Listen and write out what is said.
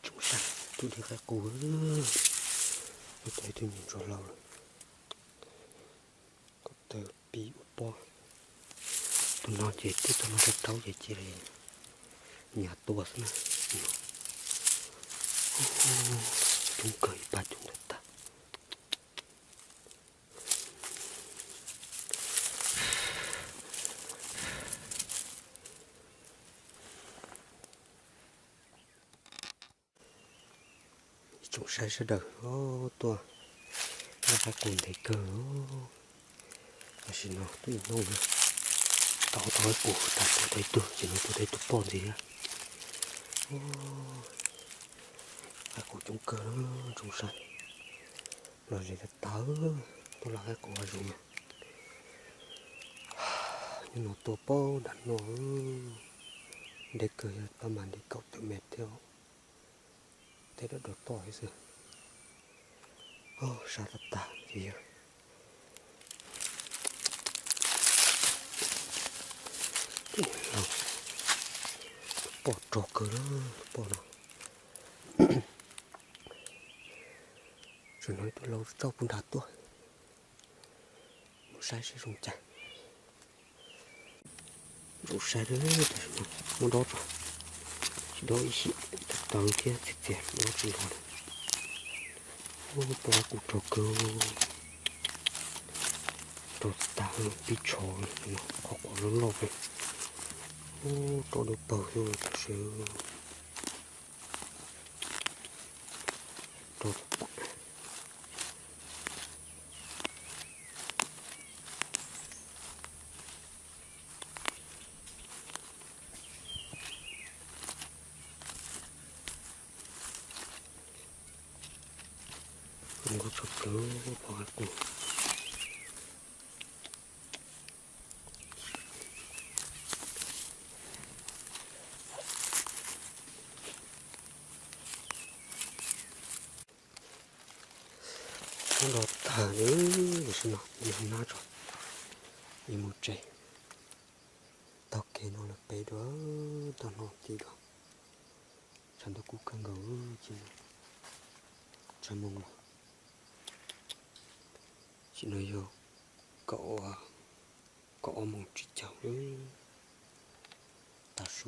Tsoom saib, tus dib qaib qus, tus tau ib tug me ntsuag hlau lawm. Ko taw pib ua pob. Tus no ces twb tau no rau rau ces cia li nyav tua xwb na. Coob kawg, ib pab coob tag tag. Ib tsoom saib sawv daws, tuaj laj qaib qus ntev kawg. Tam sim no twb ib hnub na, tau tau qaib qus tas tua tau ib tug, ces no tua tau ib tug poj ntxiv. Qaib qus coob kawg, tsoom saib. Los zem tag tag, tuaj laj qaib qus hav zoov no. Nyob no tua paub dam no, ntev kawg, yog pab mas ntev kaum tawm mev thiab, tej dawb dov toj thiab xwb. Sab tag tag ces yog tus poj rog kawg, tus poj no. Tseem hnov ib tug lau tsauj puag nrad tuaj. Mus saib seb zoo cas. Zoo saib, tam sim no muab dob tso, tsis dob ib sij tawv thiab txias txias dob tsis nrov li. Ub, tua qaib qus rog kawg, rog tag pib tsho, qhov quav loj loj li. Ub, rog dawb paug xwb tam sim. Rog tas. Zoo nkauj tshaj plaws pom qaib qus. Muab dob tag li, tam sim no mus nab tso, mus tsev. Taug kev no lawm pem dua, tag no ces dua. Tshav ntuj kub kawg nkaus ces tshav moos los. Tam sim no yog kaum, kaum ob moos tsib caug, tav su.